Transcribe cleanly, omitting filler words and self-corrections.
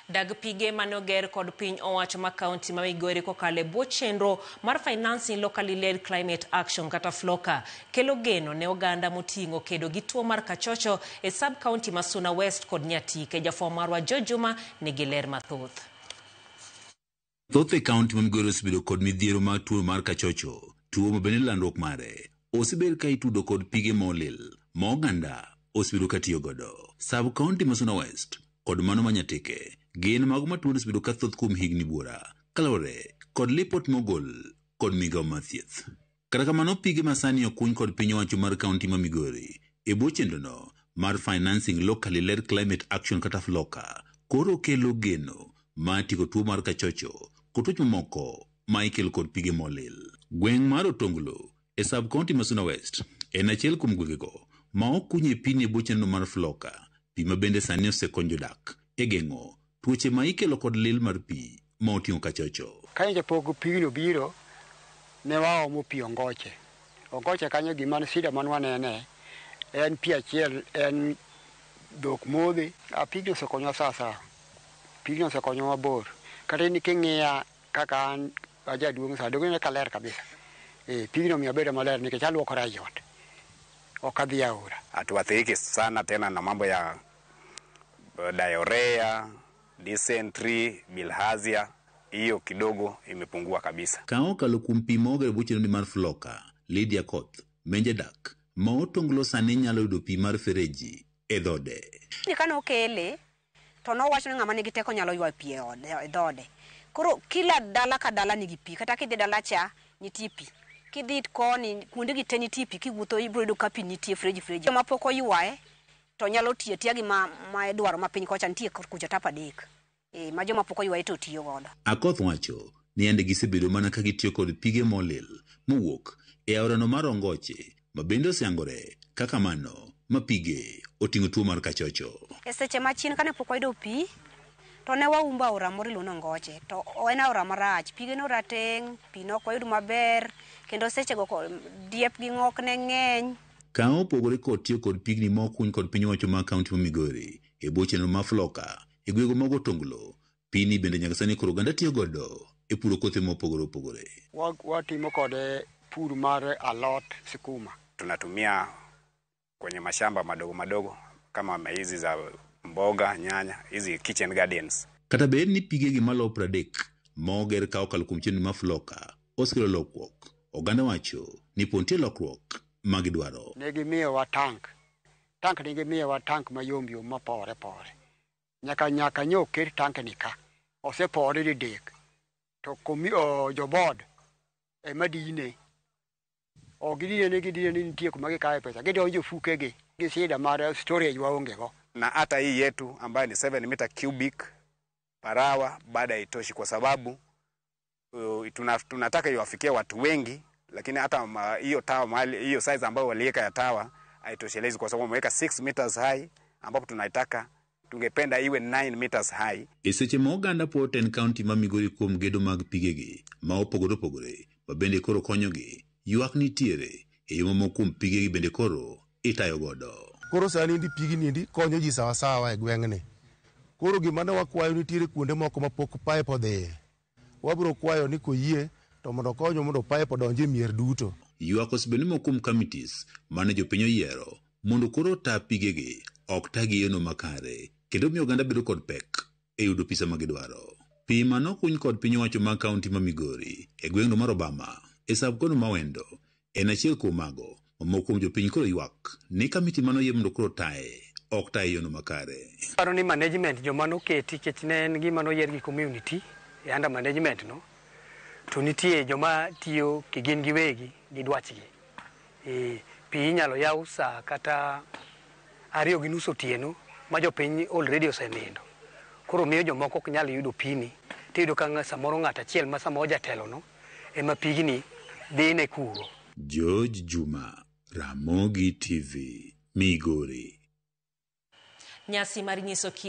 Dag pige mane oger kod piny owacho ma kaunti ma Migori kokalo e bwo chenro mar Financing Locally Led Climate Action kata FLLoCA kelo geno ne oganda moting'o kedo gi tuo mar kachocho e sub county ma Suna West kod Nyatike. Jafwambo marwa George Juma nigi ler mathoth. Thoth e kaunti ma Migori osebedo kod midhiero mar tuo mar kachocho, tuo ma bende landruok mare osebed ka itudo kod pige molil ma oganda osebedo ka tiyo godo. Sub county ma Suna West kod mano ma Nyatike gin mago ma tuo osebedo ka thoth kuom higni buora kaluwore kod lipot mogol kod migao mar thieth. Kata kamano pige ma sani okuny kod piny owacho mar kaunti ma Migori e bwo chenrono mar Financing Locally Led Climate Action kata FLLoCA koro kelo geno mar tieko tuo mar kachocho kod tuoche mamoko ma ikelo kod pige molil. Gweng' mar Otonglo e sub county ma Suna West en achiel kuom gwengego ma okunye pini e bwo chenro mar FLLoCA, pi ma bende sani osekonyo jodak e geng'o tuoche ma ikelo kod lil mar pi ma oting'o kachocho. Ka pok pigno obiro, ne waomo pi Ongoche. Ongoche kanyo gima shida man wanene en pi achiel en dhok modhi. Pigno osekonyowa sawasawa. Pigno osekonyowa mabor. Kata in king'iya kaka an ajaduong' sa donge ineno ka ler kabisa. Pigno omiyo abedo maler nikech aluokora ei ot. Ok adhi aora. Hatuathiriki sana tena na mambo ya diarrhea, dysentery, bilharzia, hiyo kidogo imepungua kabisa. Ka okalo kuom pi ma oger e bwo chenro mar FLLoCA, Lydia Koth, menje dak ma Otonglo sani nyalo yudo pi mar fereji e dhode. Kane okele to nowacho ni ng'ama nigi teko nyalo ywayo pi e dhode. Koro kila dala ka dala nigi pi, kata kidhi dala cha nitie pi. Kidhi koni kuonde gi te nitie pi, kiwuotho ibiro yudo ka pi nitie freji freji. Joma pok oywaye to nyalo tiyo atiya gi ma idwaro ma piny kocha nitie kucha tap 3. Ma joma pok oywaye to tiyo godo. Akoth wacho ni yande gisebedo mana ka gitiyo kod pige molil mowuok e aorano mar Ongoche ma bende oseyangore kaka mano ma pige oting'o tuo mar kachocho. E seche machien kane pok wayudo pi, to ne waumbo aora moro iluongo ni Ongoche, to en aora marach, pige no rateng', pi ne ok wayud maber, kendo sechego diep gi ng'ok ne ng'eny. Ka opogore kod tiyo kod pigni ma okuny kod piny owacho mar kaunti ma Migori e bwo chenro mar FLLoCA e gwenge mag Otonglo, pini bende nyaka sani koro oganda tiyo godo e puro kothe mopogore opogore. Watimo kode pur mar alot sikuma. Tunatumia kwenye mashamba madogo madogo kama hizi za mboga, nyanya, hizi kitchen gardens. Kata bed ni pigegi malo 30 ma oger ka okalo kuom chenro mar FLLoCA osekelo lokruok, oganda wacho ni pod nitie lokruok ma gidwaro. Ne gimiyowa tank. Tank ne gimiyowa tank mayom yom mapore pore. Nyaka nyo oket tank ni ka. Osepore didek. To jo board ema dine. Ok gidine ni gidine ni nitie kuma gikawe pesa. Gidonjo fukegi. Gi shida mar storage waonge go. Na hata hii yetu ambayo ni 7 meter cubic per hour bado haitoshi kwa sababu tunataka iwafikie watu wengi, lakini hata hiyo tower mahali, hiyo size ambayo waliweka ya tower haitoshelezi kwa sababu wameweka 6 meters high ambapo tungependa iwe 9 meters high. E seche ma oganda puo ten kaunti ma Migori kuom gedo mag pigegi ma opogore opogore ma bende koro konyogi, ywak nitiere e yo mamoko kuom pigegi bende koro itayo godo. Koro sani ndi pigni endi konyo ji sawasawa e gweng'ni. Koro gima ne wakwayo nitiere kuonde moko ma pok pipe odhiye. Wabiro kwayo ni koyie to mondo okonywa mondo pipe odonj e mier duto. Ywak osebedo ni moko kuom committees mane jopiny oyiero mondo koro ota pigegi ok tagi e yono makare kendo miyo oganda bedo kod pek e yudo pi sama gidwaro. Pi manokuny kod piny owacho mar kaunti ma Migori e gweng'no mar Obama e sub kono ma Wendo en achiel kuom mago ma moko kuom jopiny koro ywak ni kamiti manoyier mondo koro taye ok taye e yono makare. Paro ni management joma noketi nikech ne en gima noyier gi community e under management no, to nitie joma tiyo kigin giwegi gi dwachgi. Pi inyalo yaw saa kata 2:30 otieno ma jopiny already osenindo. Koro miyo jomoko ok nyal yudo pini. Tiyudo ka samoro ng'ato achiel ma sama ojatelo no ema pigni dhine kuro. George Juma, Ramogi TV, Migori. Nyasi mar nyiso kido